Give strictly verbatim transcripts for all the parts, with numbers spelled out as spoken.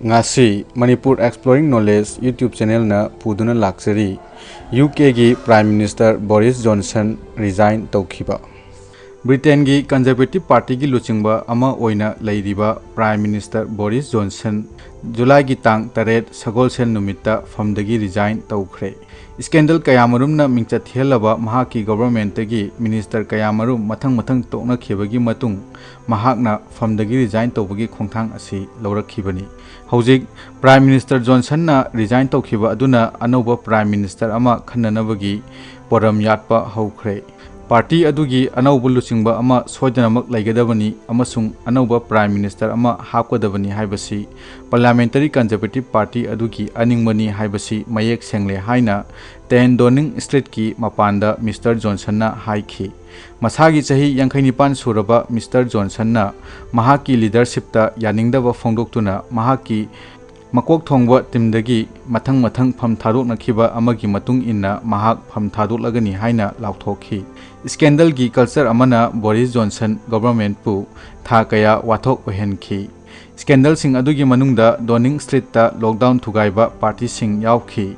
ꯉꯁꯤ Manipur Exploring Knowledge YouTube channelꯅ ꯄꯨꯗꯨꯅ ꯂꯥꯛꯆꯔꯤ, UKꯒꯤ Prime Minister ꯕꯣꯔꯤꯁ Johnson resign ꯇꯧꯈꯤꯕ꯫ ꯕ꯭ꯔꯤꯇꯦꯟꯒꯤ Conservative Partyꯒꯤ ꯂꯨꯆꯤꯡꯕ ꯑꯃ ꯑꯣꯏꯅ ꯂꯩꯔꯤꯕ Prime Minister ꯕꯣꯔꯤꯁ ꯖꯣꯟꯁꯟ ꯖꯨꯂꯥꯏꯒꯤ ꯇꯥꯡ ꯇꯔꯦꯠ ꯁꯒꯣꯜꯁꯦꯟ ꯅꯨꯃꯤꯠꯇ ꯐꯝꯗꯒꯤ resign ꯇꯧꯈ꯭ꯔꯦ꯫ Scandal ꯀꯌꯥꯃꯔꯨꯝꯅ ꯃꯤꯡꯆꯠ ꯊꯤꯍꯜꯂꯕ ꯃꯍꯥꯛꯀꯤ governmentꯇꯒꯤ minister ꯀꯌꯥꯃꯔꯨꯝ ꯃꯊꯪ ꯃꯊꯪ ꯇꯣꯛꯅꯈꯤꯕꯒꯤ ꯃꯇꯨꯡ ꯃꯍꯥꯛꯅ ꯐꯝꯗꯒꯤ resign ꯇꯧꯕꯒꯤ ꯈꯣꯡꯊꯥꯡ ꯑꯁꯤ ꯂꯧꯔꯛꯈꯤꯕꯅꯤ꯫ ꯍꯧꯖꯤꯛ Prime Minister ꯖꯣꯟꯁꯟꯅ resign ꯇꯧꯈꯤꯕ ꯑꯗꯨꯅ ꯑꯅꯧꯕ Prime Minister ꯑꯃ ꯈꯟꯅꯅꯕꯒꯤ ꯄꯣꯔꯝ ꯌꯥꯠꯄ ꯍꯧꯈ꯭ꯔꯦ꯫ Party ꯑꯗꯨꯒꯤ ꯑꯅꯧꯕ ꯂꯨꯆꯤꯡꯕ ꯑꯃ ꯁꯣꯏꯗꯅꯃꯛ ꯂꯩꯒꯗꯕꯅꯤ ꯑꯃꯁꯨꯡ ꯑꯅꯧꯕ Prime Minister ꯑꯃ ꯍꯥꯞꯀꯗꯕꯅꯤ ꯍꯥꯏꯕꯁꯤ Parliamentary Conservative Party ꯑꯗꯨꯒꯤ ꯑꯅꯤꯡꯕꯅꯤ ꯍꯥꯏꯕꯁꯤ ꯃꯌꯦꯛ ꯁꯦꯡꯂꯦ ꯍꯥꯏꯅ ten Downing Streetꯀꯤ ꯃꯄꯥꯟꯗ Mister ꯖꯣꯟꯁꯟꯅ ꯍꯥꯏꯈꯤ꯫ ꯃꯁꯥꯒꯤ ꯆꯍꯤ ꯌꯥꯡꯈꯩ ꯅꯤꯄꯥꯟ ꯁꯨꯔꯕ Mister ꯖꯣꯟꯁꯟꯅ ꯃꯍꯥꯛꯀꯤ leadershipꯇ ꯌꯥꯅꯤꯡꯗꯕ ꯐꯣꯡꯗꯣꯛꯇꯨꯅ ꯃꯍꯥꯛꯀꯤ ꯃꯀꯣꯛ ꯊꯣꯡꯕ teamꯗꯒꯤ ꯃꯊꯪ ꯃꯊꯪ ꯐꯝ ꯊꯥꯗꯣꯛꯅꯈꯤꯕ ꯑꯃꯒꯤ ꯃꯇꯨꯡ ꯏꯟꯅ ꯃꯍꯥꯛ ꯐꯝ ꯊꯥꯗꯣꯛꯂꯒꯅꯤ ꯍꯥꯏꯅ ꯂꯥꯎꯊꯣꯛꯈꯤ꯫ Scandalꯒꯤ culture ꯑꯃꯅ ꯕꯣꯔꯤꯁ ꯖꯣꯟꯁꯟ governmentꯄꯨ ꯊꯥ ꯀꯌꯥ ꯋꯥꯊꯣꯛ ꯑꯣꯏꯍꯟꯈꯤ꯫ Scandalꯁꯤꯡ ꯑꯗꯨꯒꯤ ꯃꯅꯨꯡꯗ Downing Streetꯇ lockdown ꯊꯨꯒꯥꯏꯕ partyꯁꯤꯡ ꯌꯥꯎꯈꯤ꯫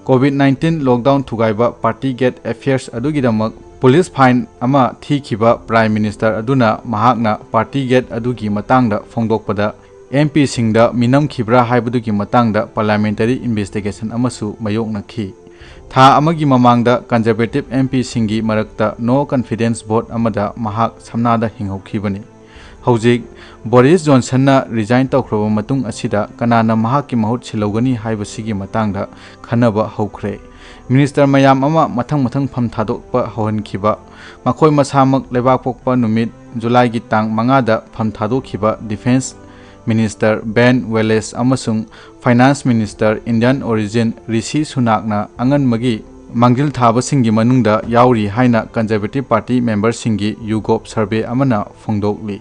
COVID nineteen lockdown ꯊꯨꯒꯥꯏꯕ Partygate affairs ꯑꯗꯨꯒꯤꯗꯃꯛ police fine ꯑꯃ ꯊꯤꯈꯤꯕ Prime Minister ꯑꯗꯨꯅ ꯃꯍꯥꯛꯅ Partygate ꯑꯗꯨꯒꯤ ꯃꯇꯥꯡꯗ ꯐꯣꯡꯗꯣꯛꯄꯗ MPꯁꯤꯡꯗ ꯃꯤꯅꯝꯈꯤꯕ꯭ꯔꯥ ꯍꯥꯏꯕꯗꯨꯒꯤ ꯃꯇꯥꯡꯗ parliamentary investigation ꯑꯃꯁꯨ ꯃꯥꯌꯣꯛꯅꯈꯤ꯫ ꯊꯥ ꯑꯃꯒꯤ ꯃꯃꯥꯡꯗ Conservative MPꯁꯤꯡꯒꯤ ꯃꯔꯛꯇ no confidence vote ꯑꯃꯗ ꯃꯍꯥꯛ ꯁꯝꯅꯥꯗ ꯍꯤꯡꯍꯧꯈꯤꯕꯅꯤ꯫ ꯍꯧꯖꯤꯛ ꯕꯣꯔꯤꯁ ꯖꯣꯟꯁꯟꯅ resign ꯇꯧꯈ꯭ꯔꯕ ꯃꯇꯨꯡ ꯑꯁꯤꯗ ꯀꯅꯥꯅ ꯃꯍꯥꯛꯀꯤ ꯃꯍꯨꯠ ꯁꯤꯜꯍꯧꯒꯅꯤ ꯍꯥꯏꯕꯁꯤꯒꯤ ꯃꯇꯥꯡꯗ ꯈꯟꯅꯕ ꯍꯧꯈ꯭ꯔꯦ꯫ Minister ꯃꯌꯥꯝ ꯑꯃ ꯃꯊꯪ ꯃꯊꯪ ꯐꯝ ꯊꯥꯗꯣꯛꯄ ꯍꯧꯍꯟꯈꯤꯕ, ꯃꯈꯣꯏ ꯃꯁꯥꯃꯛ ꯂꯩꯕꯥꯛꯄꯣꯛꯄ ꯅꯨꯃꯤꯠ ꯖꯨꯂꯥꯏꯒꯤ ꯇꯥꯡ ꯃꯉꯥꯗ ꯐꯝ ꯊꯥꯗꯣꯛꯈꯤꯕ Defence Minister Ben Wallace ꯑꯃꯁꯨꯡ Finance Minister Indian origin ꯔꯤꯁꯤ ꯁꯨꯅꯥꯛꯅ ꯑꯉꯟꯕꯒꯤ ꯃꯥꯡꯖꯤꯜ ꯊꯥꯕꯁꯤꯡꯒꯤ ꯃꯅꯨꯡꯗ ꯌꯥꯎꯔꯤ ꯍꯥꯏꯅ Conservative Party memberꯁꯤꯡꯒꯤ YouGov survey ꯑꯃꯅ ꯐꯣꯡꯗꯣꯛꯂꯤ꯫